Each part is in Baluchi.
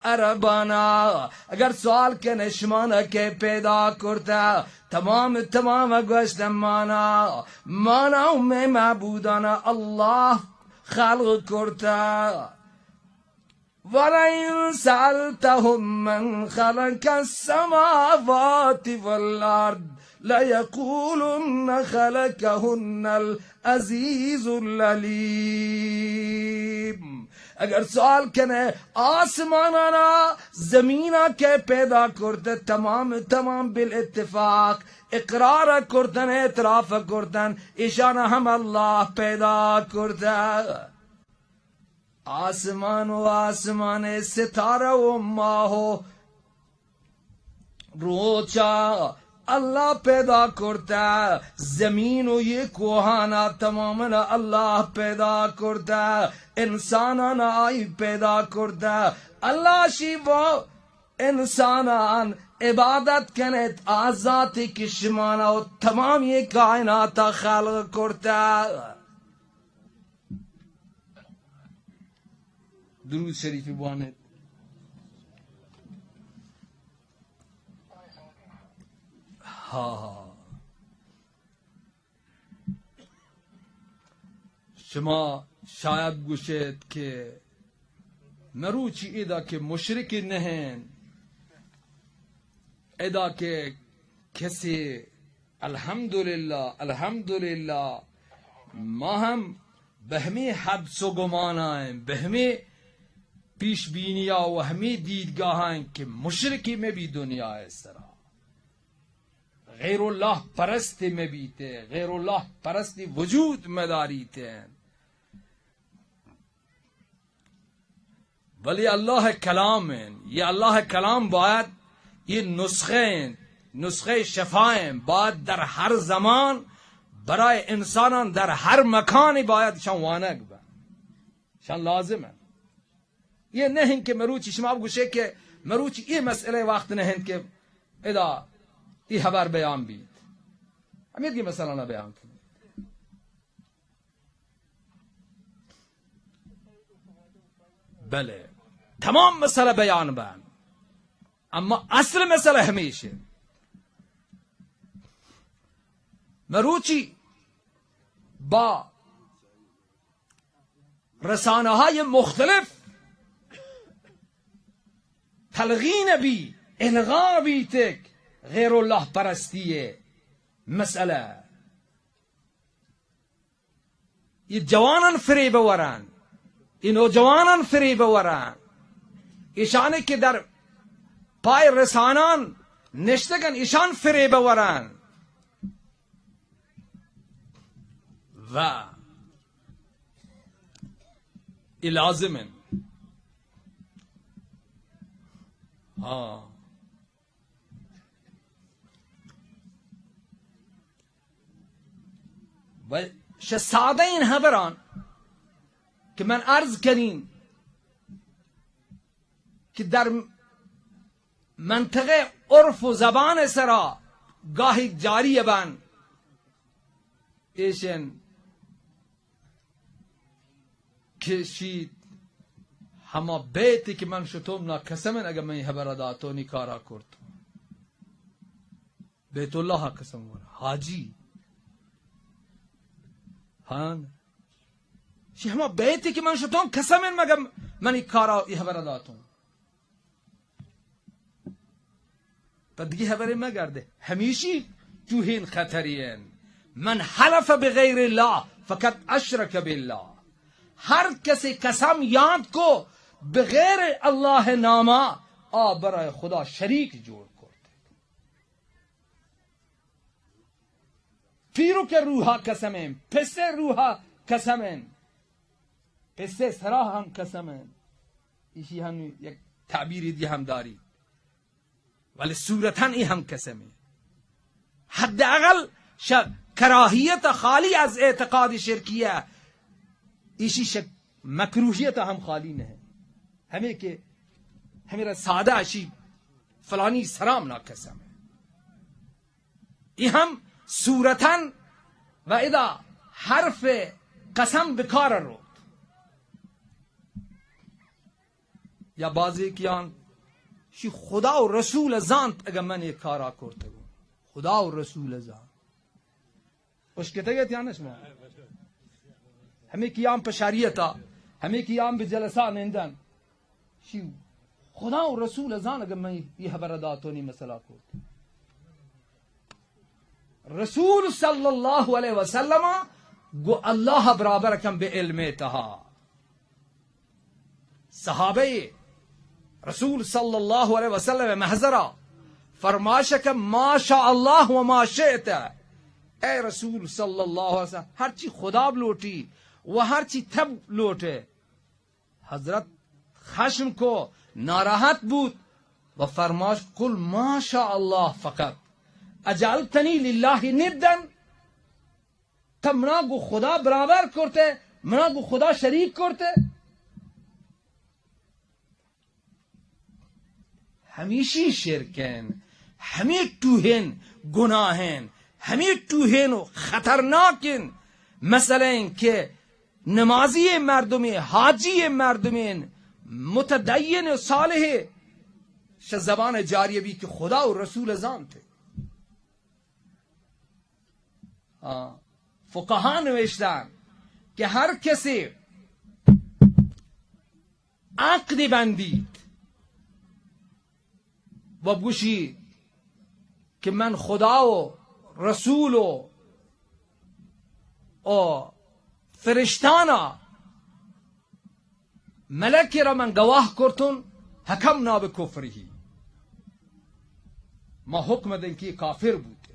عربانا، اگر سوال کنے شمانا کئے پیدا کرتا، تمام تمام گوشت مانا، مانا و مئے معبودانا اللہ خلق کرتا۔ ولئن سألتهم من خلق السماوات والأرض ليقولن خلقهن العزيز العليم۔ اگر سوال کنے آسمانانا زمینا کئے پیدا کرتے، تمام تمام بالاتفاق اقرار کرتن، اعتراف کرتن، ایشانا ہم اللہ پیدا کرتے۔ آسمان و آسمان ستارہ و ماہ و روچا اللہ پیدا کرتا، زمین و یہ کوہانا تمامنا اللہ پیدا کرتا، انسانانا آئی پیدا کرتا۔ اللہ شی و انسانان عبادت کنت آ ذاتی کہ شمانا و تمام یہ کائناتا خلق کرتا۔ درود شریف بوانت۔ ہا، شما شاید گوشیت کہ مروچی ادا کہ مشرکی نہ انت، ادا کہ کسی الحمدللہ، الحمدللہ، ما ہم بہ ہمے حدس و گمانائیں، بہ ہمے پیش بینیا و ہمے دیدگاہائیں کہ مشرکی مبی دنیا سرا، غیر اللہ پرستی مبیتے، غیر اللہ پرستی وجود مداریتے۔ بلے اللہ کلام انت، یہ اللہ کلام باید، یہ نسخہ انت، نسخہ شفا انت، باید در ہر زمان برای انسانان در ہر مکانی باید شان وانگ بن، شان لازم انت۔ یہ نہ انت کہ مروچی شما بگوشے کہ مروچی یہ مسئلہ وقت نہ انت کہ ادا یہ خبر بیان بیت۔ ہمیں یہ مسئلہ نہ بیان کنی۔ بلے، تمام مسئلہ بیان بان، اما اصل مسئلہ ہمیش انت۔ مروچی با رسانہ ہای مختلف تلقین بی، الغا بیتک غیر اللہ پرستی مسئلہ۔ یہ جوانان فریب وران، یہ نوجوانان فریب وران، ایشانی کہ در پای رسانان نشتگن، ایشان فریب وران۔ و یہ لازم انت۔ ہاں۔ و شہ سادہ این خبران کہ من عرض کنین کہ در منطقہ عرف و زبان سرا گاہی جاری بان، ایشن کشیت ہما بیتی کہ من شتوم نا قسم انت، اگر من این خبر داتو نی کارا کرت۔ بیت اللہ قسم ور حاجی۔ ہاں، شی ہما بیتی کہ من شتوم قسم انت، مگر من این کارا، ای خبر داتو۔ پہ دگہ خبرے مگردے، ہمیشی توہین خطری انت۔ من حلف بغیر اللہ فقد اشرک باللہ۔ ہر کسی قسم یاد کو بغیر اللہ ناما، آ برای خدا شریک جوڑ کرت۔ پیرک روحا قسم انت، پسے روحا قسم انت، پسے سرا ہم قسم انت۔ ایشی ہم یک تعبیری دی ہم داری، ولی صورتاً ای ہم قسم انت۔ حداقل ش-، کراہیت خالی از اعتقاد شرکیہ، ایشی شک مکروہیت ہم خالی نہ انت۔ ہمیں کہ ہمیں را سادہ اشی فلانی سرام نا قسم انت۔ ای ہم صورتاً و ادا حرف قسم بکار روت۔ یا بازے کہ آن شی خدا و رسول زانت اگہ من اے کارا کرتگوں۔ خدا و رسول زانت۔ اشکتگ ات یا نہ شما؟ ہمے کہ آن پہ شریعتا، ہمے کہ آن بہ جلسا نندن۔ شی خدا و رسول زان اگہ من اے ہبر داتونی مسئلہ کرت۔ رسول صلی اللہ علیہ وسلم گو اللہ برابر کن بہ علم تہا۔ صحابہ رسول صلی اللہ علیہ وسلم محضرا فرمائش کہ ما شاء اللہ و ما شئت، اے رسول صلی اللہ علیہ وسلم، ہرچی خدا بلوٹی و ہرچی تب لوٹے۔ حضرت خشم کو، ناراحت بوت و فرماش قل ما شاء اللہ فقط اجعلتنی للہ ندا، تو منا گو خدا برابر کرتے، منا گو خدا شریک کرتے۔ ہمیشی شرکین، ہمے ٹوہین گناہین، ہمے ٹوہین و خطرناکین مسئلہ این کہ نمازی مردمین، حاجی مردمین، متدین و صالح شہ زبان جاری بی کہ خدا و رسول زانتے۔ آ، فقہا نوشتن کہ ہر کسی عقد بندیت و بگوشی کہ من خدا و رسول و، و فرشتانا ملکے را من گواہ کرتن، حکمنا بکفرہ، ما حکم دیں کہ کافر بوتے۔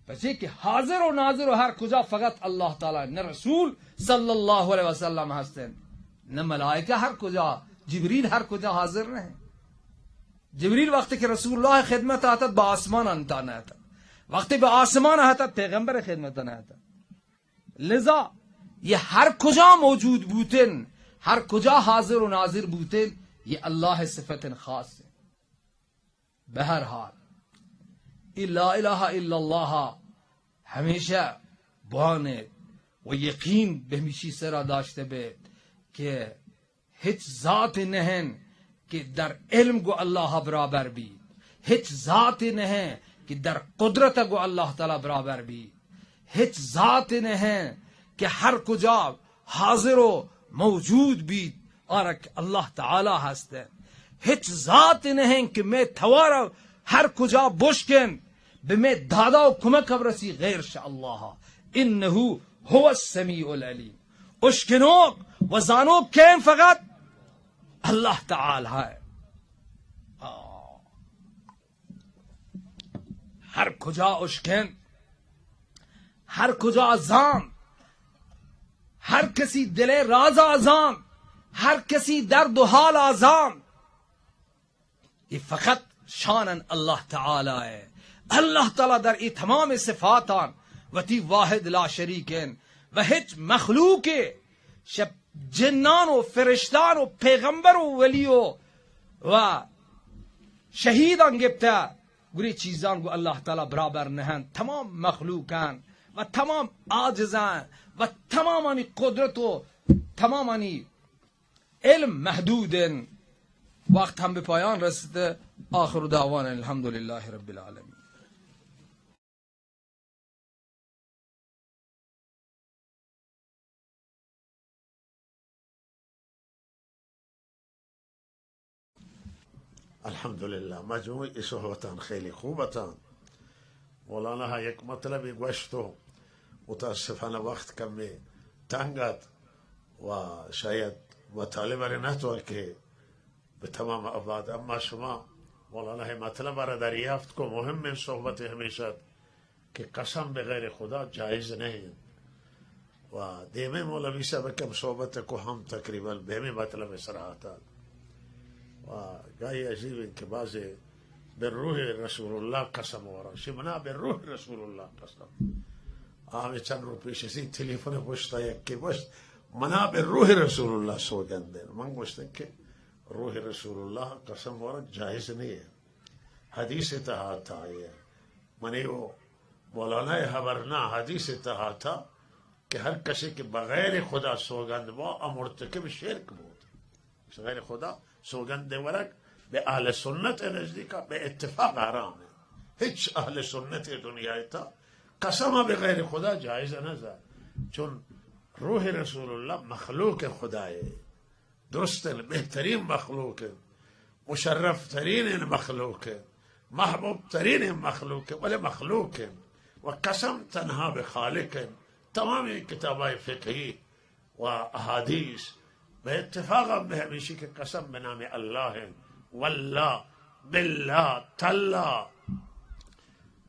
پچے کہ حاضر و ناظر و ہر کجا فقط اللہ تعالی، نہ رسول صلی اللہ علیہ وسلم ہستن، نہ ملائکہ ہر کجا، جبریل ہر کجا حاضر نہیں۔ جبریل وقتی کہ رسول اللہ خدمت آتت، با آسمان انتا نہ آتت، وقتی با آسمان آتت، پیغمبر خدمت نہ آتت۔ لذا یہ ہر کجا موجود بوتن، ہر کجا حاضر و ناظر بوتن، یہ اللہ صفت خاص ہے۔ بہرحال، اے لا الہ الا اللہ ہمیشہ بوانیت و یقین بہمیشی سرا داشتہ بیت کہ ہچ ذات نہ انت کہ در علم گو اللہ برابر بیت، ہچ ذات نہ انت کہ در قدرت گو اللہ تعالی برابر بیت، ہچ ذات نہ انت کہ ہر کجا حاضر و موجود بیت، آرک اللہ تعالی ہست انت۔ ہچ ذات نہ انت کہ مئے توار ہر کجا بشکنت، بہ مئے دادا و کمک برسی غیر شہ اللہ۔ انہ هو السمیع العلیم۔ اشکنوک و زانوک کئے انت؟ فقط اللہ تعالی ہے۔ آ۔ ہر کجا اشکنت، ہر کجا زانت، ہر کسی دل رازا زانت، ہر کسی درد و حالا زانت۔ اے فقط شان اللہ تعالی ہے۔ اللہ تعالی در اے تمام صفاتان وتی واحد لا شریک انت و ہچ مخلوق شہ جنان و فرشتان و پیغمبر و ولی و، و شہیدان گپتہ گرے چیزان گو اللہ تعالی برابر نہ انت۔ تمام مخلوقان و تمام عاجزان و تمامانی قدرت و تمامانی علم محدود انت۔ وقت ہم بہ پایان رسیت۔ آخر دعوانا الحمدللہ رب العالمین۔ الحمدللہ، مجموعی صحبتان خیلی خوب اتان۔ مولانا ہا یک مطلبی گوشت و متاسفانہ وقت کمی تنگ ات و شاید مطالب ء نتوان کہ بہ تمام آباد۔ اما شما مولانا ء مطلب ء را دریافت کو، مہمیں صحبت ہمیش ات کہ قسم بہ غیر خدا جائز نہ انت۔ و دیمے مولوی صاحب کہ ہم صحبت کو ہم تقریباً بہ ہمے مطلب سر آتات۔ و گاہی عجیب انت کہ بعضے بہ روح رسول اللہ قسم ورا، شی منا بہ روح رسول اللہ قسم۔ آ ہمے چند روچ پیش اسی تلیفون پشتا یکے گوشت، منا بہ روح رسول اللہ سوگند دین۔ من گوشتن کہ روح رسول اللہ قسم ورگ جائز نہیں ہے۔ حدیث تہا آتا ہے۔ منی و مولانا ہبر نہ، حدیث تہا آتا کہ ہر کسی کہ بغیر خدا سوگند با، آ مرتکب شرک بود۔ بغیر خدا سوگند ورگ بہ اہل سنت نزدیکا بہ اتفاق حرام ہے۔ ہچ اہل سنت دنیا تا قسم بہ غیر خدا جائز نہ زان، چون روح رسول اللہ مخلوق خدا ہے، درست، بہترین مخلوق ہے، مشرف ترین مخلوق ہے، محبوب ترین مخلوق ہے، بلے مخلوق ہے۔ و قسم تنہا بہ خالق ہے۔ تمامی کتابہ فقہی و احادیث بہ اتفاق ہم بہ ہمیشی کہ قسم بہ نام اللہ ہے، واللہ، باللہ، تاللہ،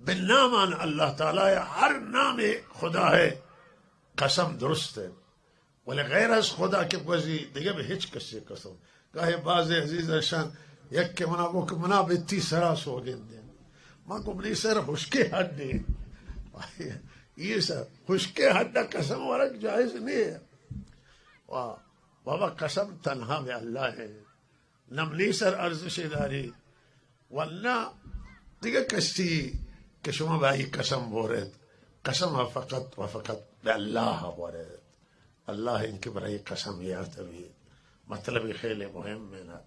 بہ نامان اللہ تعالی ہے، ہر نام خدا ہے، قسم درست ہے۔ ولے غیر از خدا کہ گوزی دگہ بہ ہچ کسی قسم۔ گاہے بعض عزیز اشان یک کہ منا گو کہ منا بہ تی سرا سوگند دیں۔ من گو منی سر ہشکے ہڈے۔ یہ سر ہشکے ہڈا قسم ورگ جائز نہیں ہے۔ واہ، بابا قسم تنہا بہ اللہ ہے۔ نہ منی سر ارزشے داری، و نہ دگہ کسی کہ شما بہ آئی قسم بورید۔ قسم فقط و فقط بہ اللہ بورید۔ اللہ انکہ برای قسم یات بید۔ مطلب خیلی مهم ہے نا۔